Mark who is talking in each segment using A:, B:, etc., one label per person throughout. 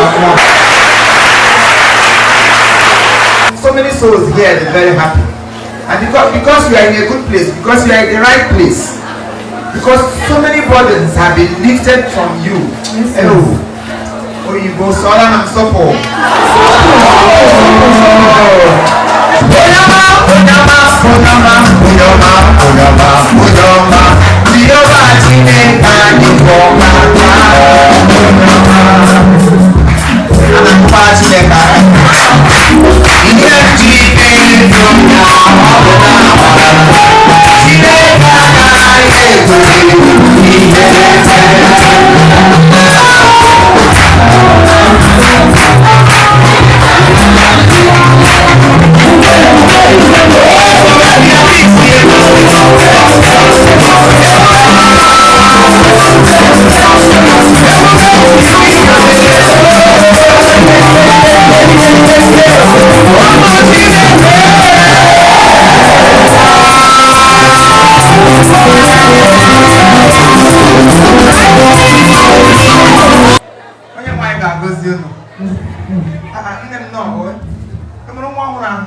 A: Anwụọ. So many souls here are very happy. And because you are in a good place, because you are in the right place, because so many burdens have been lifted from you.
B: Yes, sir.
A: Oh, oyibo sọla na nsọpụ. Onyama, onyama, onyama, onyama, onyama, onyama. Jehova Chineke anyị bụ ọkaka. Onyama. A na-akụkwa Chineke aka. Ihe njide eto ya ọ bụ na amara. Chineke anaghị ekwe ihe Onye nwaanyị ga-agọzi unu. Ah, nne m nọ, o ị mụrụ nwa ọhụrụ ahụ?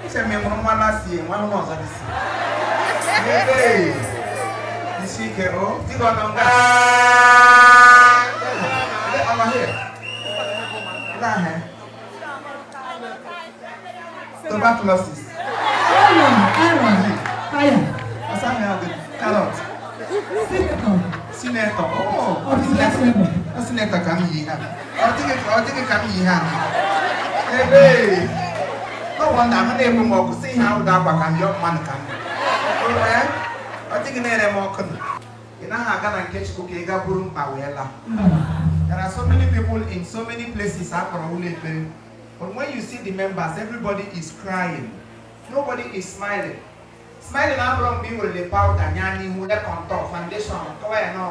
A: Uche m, ị mụrụ nwa last year, nwa ọhụrụ ọzọ dị si ebe isi ike. O di gị ọ nọ nga? Ọ nọ here? Ndị ahụ tuberculosis.
B: Aaron, Aaron, fire.
A: Ọsọ ahụ ya dị carrot.
B: Senator.
A: Senator, oh.
B: Of the next level.
A: Ọ senator ka m yi ha. Ọ dịghị ka m yi ha ebe. No wonder ahụ na-egbu m ọkụ si ihe ahụ ga-akwa ka m yọọ mmadụ ka m. Ee, ọ dịghị na-ere m ọkụ. Ị naghị aga na nke Chukwu ka ị gaa buru mkpa wee laa. There are so many people in so many places akpọrọ ụlọ ekpere, but when you see the members, everybody is crying, nobody is smiling. Smiling abụrụ mgbe ị werele powder nya n'ihu, le contour, foundation, kọwa ya nọ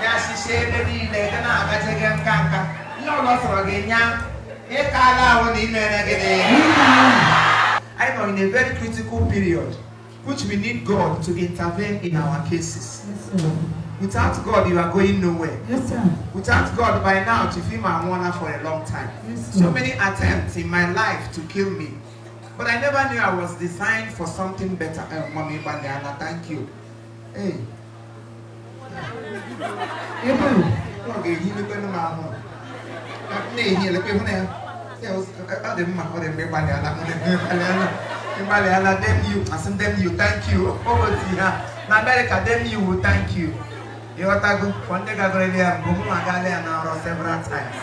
A: nya shishi ebe niile ga na-agajege nka nka. Ihe ọlọ sọrọ gị nya ịkala ahụ na imere gịnị. I know in a very critical period which we need God to intervene in our cases.
B: Yes, sir.
A: Without God, you are going nowhere.
B: Yes, sir.
A: Without God, by now, Chief Imo anwụọla for a long time.
B: Yes, sir.
A: So many attempts in my life to kill me. But I never knew I was designed for something better. Mommy Bandiana, thank you. Hey,
B: Ebe.
A: Ọ ga-ehi mekwanụ m ahụ. M na-ehi elekwa ịhụ na ya. Ya, ọ dị mma, ọ dị mma, ịgbalịala, ọ dị mma, ịgbalịala. Ịgbalịala, damn you, asị m damn you, thank you. O otu ha. Na America, damn you, thank you. Ịghọtago, for ndị gagorele ya mbụ, mụ agaala ya na nrọ several times.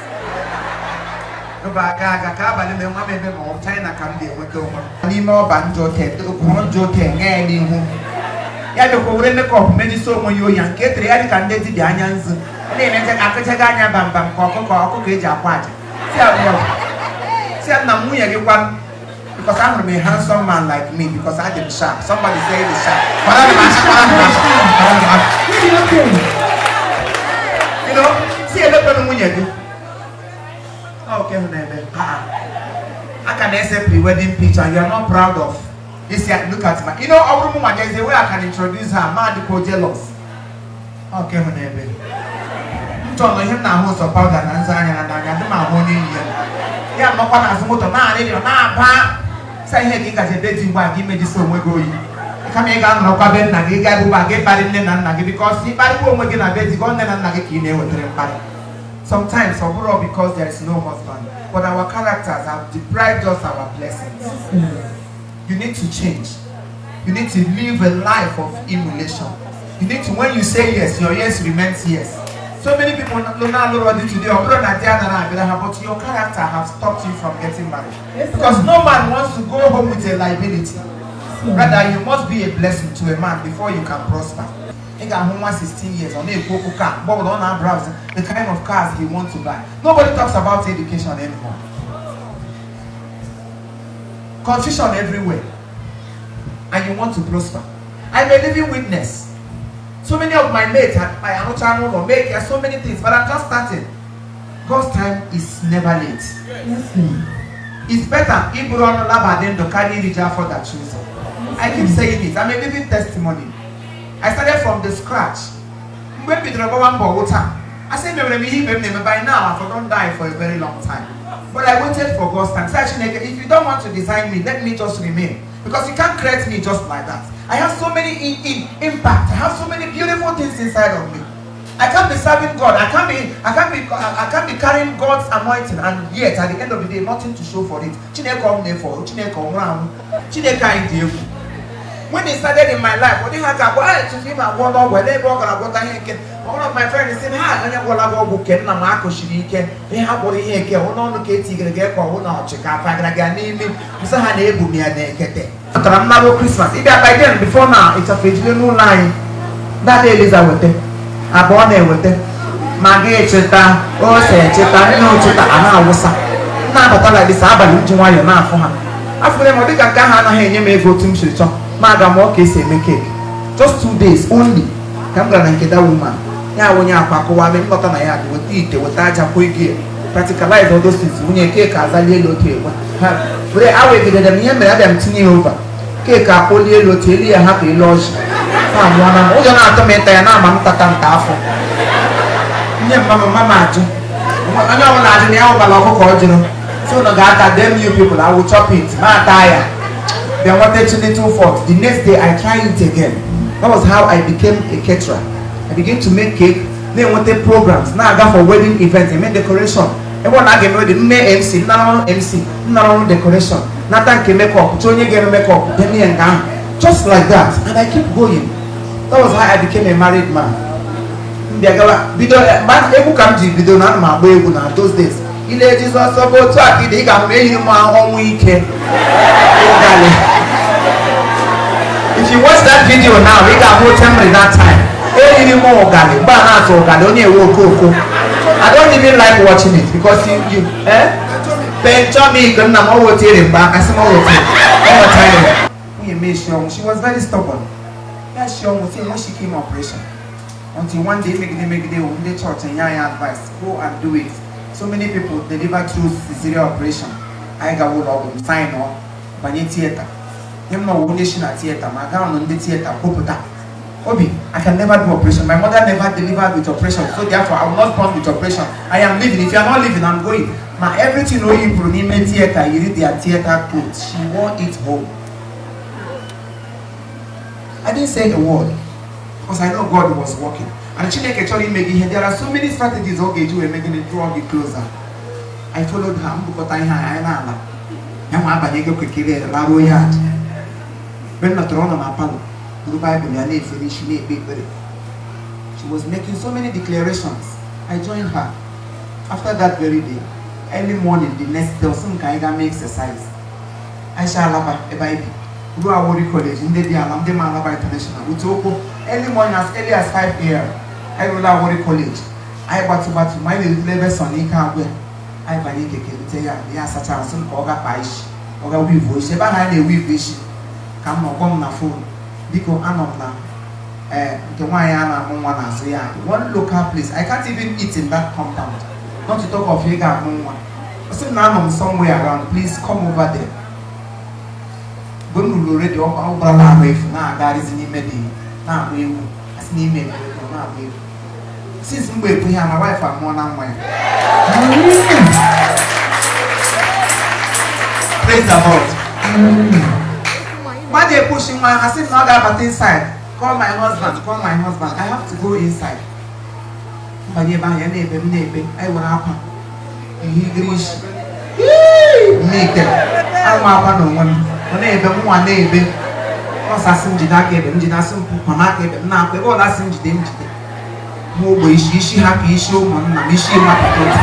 A: N'ụba aga aga ka abalị mee nwa m ebe ma ọ China ka m ga-enweta onwe m. N'ime ọba njọ ote, hụrụ njọ ote nye ya n'ihu. Ya bịakwa were makeup mejisi onwe ya oyi nke etere ya dịka ndị dibịa anya nzu. Ọ na-emecha akụchaga anya bambam ka ọkụkọ ọkụkọ eji akwa aja. Si abụọ. Si ya nna m nwunye gị kwanụ. Because ahụrụ m a handsome man like me, because I am sharp. Somebody say it is sharp. Kwara m aka, kwara m aka, kwara m aka.
B: Ndị okenye.
A: Si elekwanụ nwunye gị. Ọ oke hụ na-eme. Ah, a ka na-ese pre-wedding picture and you are not proud of this. Yeah, look at my, ọ bụrụ mụ nwa, there is a way I can introduce her, ma adịkwa jealous. Ọ oke hụ na-eme. M chọrọ ihe m na-ahụ ụzọ powder na nzu anya na n'anya dị m ahụ onye yi ya. Ya nọkwa n'azụ moto na-arịrịọ na-aba sa ihe ka ị gaji ebe dị ugbu a gị mejisi onwe gị oyi, kama ị ga-anọrọkwa be nna gị, gaa ebugba gị kparị nne na nna gị, because ịkparịkwa onwe gị na be di gị, ọ nne na nna gị ka ị na-ewetara mkparị. Sometimes ọ bụrụ because there is no husband, but our characters have deprived us our blessings.
B: Yes, sir.
A: You need to change. You need to live a life of emulation. You need to, when you say yes, your yes remains yes. So many people no now already today, ọ bụrụ na di anara abịara ha, but your character have stopped you from getting married.
B: Yes, sir.
A: Because no man wants to go home with a liability.
B: Sir.
A: Rather, you must be a blessing to a man before you can prosper. Ị ga-ahụ nwa 16 years, ọ na-ekwu okwu car, mgbe ọbụla ọ na-browse the kind of cars he wants to buy. Nobody talks about education anymore. Confusion everywhere. And you want to prosper. I'm a living witness. So many of my mates, I arụcha n'ụlọ, make so many things, but I'm just starting. God's time is never late.
B: Yes, sir.
A: It's better iburu ọnụ laba dị ndụ karịa iriju afọ dachi ụzọ. I keep saying it. I'm a living testimony. I started from the scratch. Mgbe m bidoro gbawa mbọ wụ taa. Asị emewere m ihe ibe m na-eme by now, I for don die for a very long time. But I waited for God's time. Sị Chineke, if you don't want to design me, let me just remain. Because you can't create me just like that. I have so many in impact. I have so many beautiful things inside of me. I can't be serving God. I can't be carrying God's anointing and yet at the end of the day, nothing to show for it. Chineke ọ na-efo, Chineke ọ nwụrụ anwụ. Chineke anyị dị egwu. When it started in my life, ọ dịghị aka agwa a etufu ime agwọ n'ọgwụ ele ebe ọ gara agwọta ihe nke. One of my friends sị ha onye gwọla gị ọgwụ ke nna m akụchiri ike ihe ha gwọrọ ihe eke ọwụ n'ọnụ ka etigere gị ka ọwụ na ọchị ka afagara gị n'imi nsọ ha na-ebu m ya na-ekete. Pụtara mmanụ Christmas ịbịa by then, before na ịchafụ ejile n'ụlọ anyị, dada Eliza weta abụọ na-eweta ma gị echeta ose, echeta nne ocheta a na-awụsa na-abata like this abalị m ji nwayọọ na-afụ ha afụre m. Ọ dịka nke ahụ anaghị enye m ego otu m siri chọọ, ma aga mụọ ka esi eme cake. Just 2 days only ka m gara na nke that woman ya onye akwa kụwa m nlọta na ya dị weta ite, weta aja, kwụ ego ya, practicalize all those things. Nwunye cake azali elu otu egwe ha were awegidere m ihe mere abịa m tinye ya over cake akpọli elu otu elu ya hapụ elu ọjị ha amụọ na m ụjọ na-atụ m ịta ya na-ama m tata nta afọ nye mama. Mama ajụ onye ọbụla ajụ na ya ụbala ọkụkọ ọ jụrụ so unu ga-ata. Them you people, I will chop it. Ma ata ya then wanted to little fault. The next day I try it again. That was how I became a caterer. I began to make cake, na-enweta programs, na-aga for wedding events, eme decoration ebe ọ na-aga eme wedding, mme MC, nnara ọrụ MC, nnara ọrụ decoration, nata nke makeup, chọọ onye ga-eme makeup deme ya nke ahụ, just like that, and I keep going. That was how I became a married man. M bịa gawa bido mgbe egwu ka m ji bido na ana m agba egwu na those days. Ile Jizọs ọ bụ otu a ka ị dị, ị ga-ahụ m eyiri m ọnwụ ike ụgalị. If you watch that video now, ị ga-ahụ otu m that time eyiri m ụgalị mgbe a na-atụ ụgalị onye ewe okooko. I don't even like watching it because you eh Benjamin nna m ọ wotere mgbe asị m ọ wotere ọ ghọtara ya. Nwunye m eshi ọnwụ. She was very stubborn. Ya shi ọnwụ say when she came operation until one day megide megide o ndị chọọchị nye anyị advice, go and do it. So many people deliver through cesarean operation. Anyị gawa ụlọ ọgwụ, sign ọ banye theatre. Ihe m nọ wụ onye si na theatre ma gaa nụ ndị theatre kwupụta obi. I can never do operation. My mother never delivered with operation, so therefore I will not born with operation. I am living. If you are not living, I'm going. Ma everything o yipụrụ n'ime theatre, yiri their theatre clothes, she wore it home. I didn't say a word because I know God was working. And Chineke chọrọ ime gị ihe, there are so many strategies ọ ga-eji wee mee gịnị, draw gị closer. I followed her. Mbukọta ihe anyị na-ala ya nwa abanye ego kekere laruo yard. Mgbe m nọtara, ọ nọ na parlour buru Baịbụl ya na-efe n'isi na-ekpe ekpere. She was making so many declarations. I joined her. After that very day, early morning the next day, ọsị m ka anyị gaa mee exercise. Aisha Alaba ebe anyị bi ruo Awori College, ndị dị ala ndị ma Alaba International otu okwu, early morning, as early as 5 a.m. anyị rụla Awori College. Anyị gbatu gbatu ma anyị na-erutele ebe sọ n'ike agwụ ya, anyị banye keke rute ya. Ya asacha, asị m ka ọ ga kpaa isi, ọ ga weave isi ebe ahụ anyị na-eweave isi ka m nọ gwa m na phone, biko anọ m na ee nke nwaanyị a na-amụ nwa n'azụ ya, one local place. I can't even eat in that compound, not to talk of ịga amụ nwa. Ọ sị m na anọ m somewhere around, please come over there. Mgbe m ruru already, ọ gbarala ahụ efu na-agagharịzi n'ime dị na-agba egwu asị n'ime ekpere ọ na-agba egwu. Since mgbe ekwu ihe a, my wife amụọ na nwa ya.
B: Hallelujah.
A: Praise the Lord. Mmadụ ekwuchi nwa ha sị m na ọ ga-abata inside. Call my husband, call my husband, I have to go inside. Mbanye ebe ahụ, ya na-ebe, m na-ebe. Anyị were akwa ihe igirishi mmike anwa akwa n'onwe m. Ọ na-ebe, m nwa na-ebe. Nọọsụ asị m jide aka ebe m jide, asị m pụkwa m aka ebe m na-akwa ebe ọ na-asị m jide, m jide m ogbe isi isi ha ka isi ụmụnna m isi mapụta otu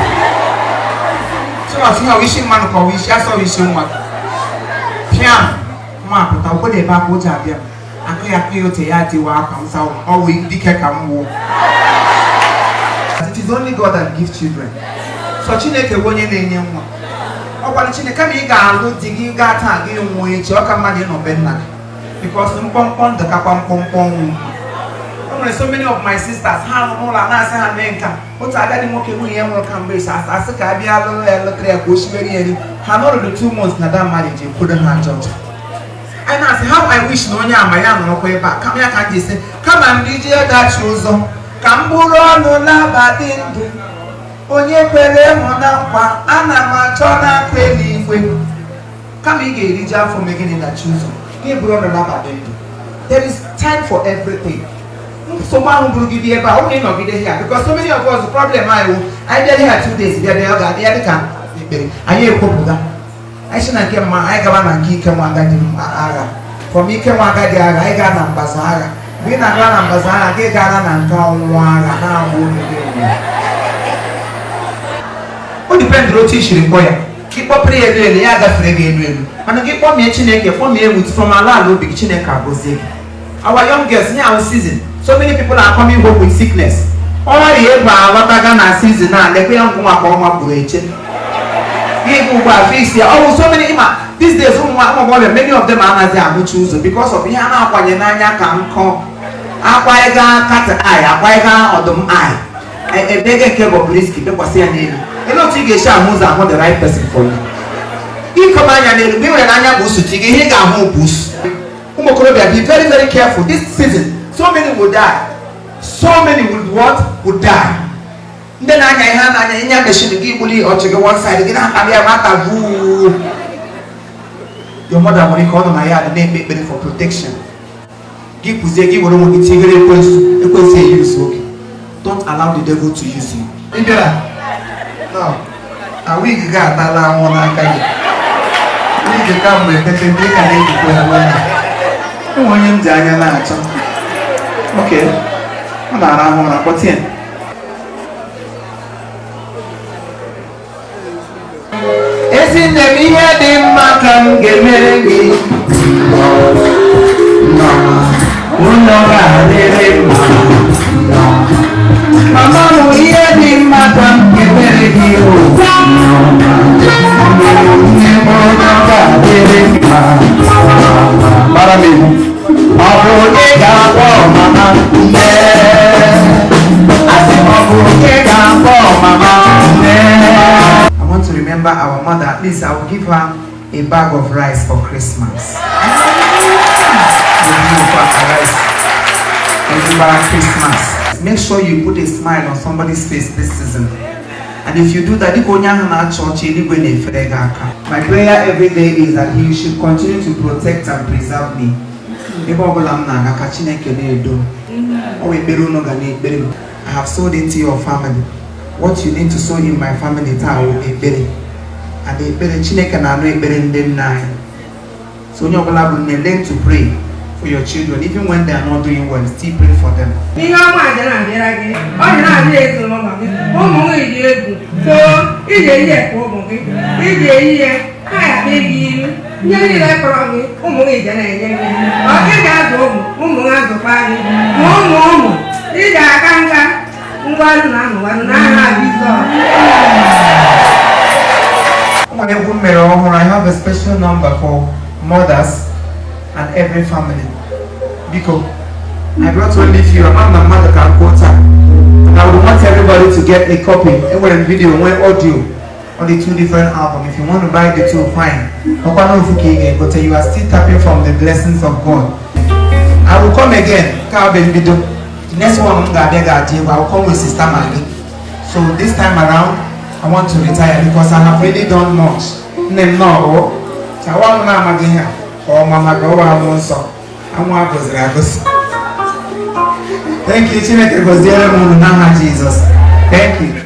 A: sọrọ ihe ọ isi mmanụ ka ọ bụ isi asọ isi nwa pịam nwa apụta okwe na-ebe akwa ụjọ abịa m akụ ya akụ ya ote ya tiwa akwa m sa ọwụ dike ka m wụ. It is only God that gives children. So Chineke bụ onye na-enye nwa. Ọ gwara Chineke kama ị ga-alụ di gị gaa taa gị nwụọ echi, ọ ka mmadụ ịnọ be nna gị because mkpọmkpọ ndụ kakwa mkpọmkpọ ọnwụ. O nwere so many of my sisters ha nọ n'ụlọ a na-asị ha mee nka. Otu agadi nwoke nwunye ya nwụrụ kamgbe isi asị ka a bịa lụrụ ya lụtara ya ka o shiwere ya nri. Ha nọrọdụ 2 months na that marriage, ekwudo ha ajọ ọjọọ. Anyị na-asị, how I wish na onye ama ya nọrọkwa ebe a. Kama ya ka m ji sị kama ndị ji dachi ụzọ Ka m bụrụ ọnụ laba dị ndụ, onye kwere mụ na nkwa, ana m achọ n'aka eluigwe. Kama ị ga-eriju afọ mee gịnị na chi ụzọ, gị bụrụ ọnụ laba dị ndụ. There is time for everything. Nsogbu ahụ bụrụ gị bịa ebe a, ọ bụrụ na ị nọgide here, because so many of us, problem anyị wụ anyị bịa here 2 days, bịa bịa, ọ ga-adị ya dịka ekpere anyị ekwopụga. Anyị si na nke mma, anyị gaba na nke ike nwa agadi agha. From ike nwa agadi agha, anyị gaa na mbaza agha. Mgbe ị na-aga na mbaza agha, gị gara na nke ọnwụ agha na-agba onye gị nwụrụ. O dependịrị otu i siri kpọ ya. Gị kpọpụrụ ya elu elu, ya gafere gị elu elu. Mana gị kpọmie Chineke, kpọmie with from ala ala obi gị, Chineke agọzie gị. Our young girls, nye ahụ season, so many people are coming home with sickness. Ọrịa ịba alọtaga na season a. Lekwe ya, ngwụ maka ọnwa kpuru eche gị bụ ugbu a fix ya. Ọ bụ so many ịma these days, ụmụ ụmụ agbọghọbịa, many of them anaghị ahụchi ụzọ because of ihe a na-akwanye n'anya ka nkọ akwanyega cat eye, akwanyega ọdụm eye, ebege nke Bobrisky bekwasị ya n'elu elu. Otu ị ga-esi ahụ ụzọ, ahụ the right person for you. Ịkọba anya n'elu, mgbe ị nwere n'anya bụ usu chi gị, ihe ị ga-ahụ bụ usu. Ụmụ okorobịa, be very, very careful this season. So many will die. So many will what? Will die. Ndị na-anya ihe a na-anya ịnya machine gị, gbuli ọchị gị one side, gị na-akparị ya nwata vuu. Your mother nwere ike ọ nọ na ya dị na-ekpe ekpere for protection. Gị kụzie, gị were onwe gị tinyere ekwensu. Ekwensu e-use oge. Don't allow the devil to use you. Ị bịara no na wig gị atala anwụ n'aka gị. Wig ka mgbe pete mgbe ị ka na-ejikwa ya nwere enwe onye m ji anya na-achọ. Ok, ọ na-arahụ ụra, kpọtie ya. Ezinne m, ihe dị mma ka m ga-emere gị. Ụlọ ga-adịrị mma. Mama m, ihe dị mma ka m ga-emere gị o. Nne m, ụlọ ga-adịrị mma. Gbara m egwu. Ọ bụ onye ga-akpọ mama nne? Asị m, ọ bụ onye ga-akpọ mama nne? I want to remember our mother. At least I will give her a bag of rice for Christmas. Rice. Every Christmas. Make sure you put a smile on somebody's face this season. And if you do that, dịka onye ahụ na-achọ ọchị, eluigwe na-efere gị aka. My prayer every day is that He should continue to protect and preserve me. Ebe ọbụla m na-aga, ka Chineke na-edo. Ọ bụ ekpere unu ga na-ekpere m. I have sowed into your family. What you need to sow in my family taa wụ ekpere. And ekpere, Chineke na-anụ ekpere ndị nna anyị. So onye ọbụla bụ nne, learn to pray for your children. Even when they are not doing well, still pray for them.
C: Ihe ọma aja na-abịara gị, ọ dị na-abịa ezinụlọ gị. Ụmụ gị dị egwu too, iji eyi ekwe ụmụ gị, iji eyi ya ha ya akpa gị ilu. Ihe niile kọrọ gị, ụmụ gị je na-enye gị. Ọ gị ga-azụ ụmụ, ụmụ gị azụkwa gị, ma ụmụ ụmụ. Ị ga-aka nka ngwarụ na anụwarụ n'aha Jizọs.
A: Ụmụ egwu m mere ọhụrụ. I have a special number for mothers and every family. Biko, I brought only few. Ama m na mmadụ ka m kwuo taa. And I would want everybody to get a copy. Enwere m video, nwee audio on the two different album. If you want to buy the two, fine. Ọkwa n'ofu ka ị ga-egote. You are still tapping from the blessings of God. I will come again. Ka ọ bụ mbido. The next one m ga-abịa ga-adị egwu. I will come with Sister Maggie. So this time around, I want to retire because I have really done much. Nne m nọ o. Chawa m na-amaghị ihe a ka ọma maka ọwa anwụ nsọ. Anwụ a gọziri agọzi. Thank you. Chineke gọziere m unu n'aha Jizọs. Thank you.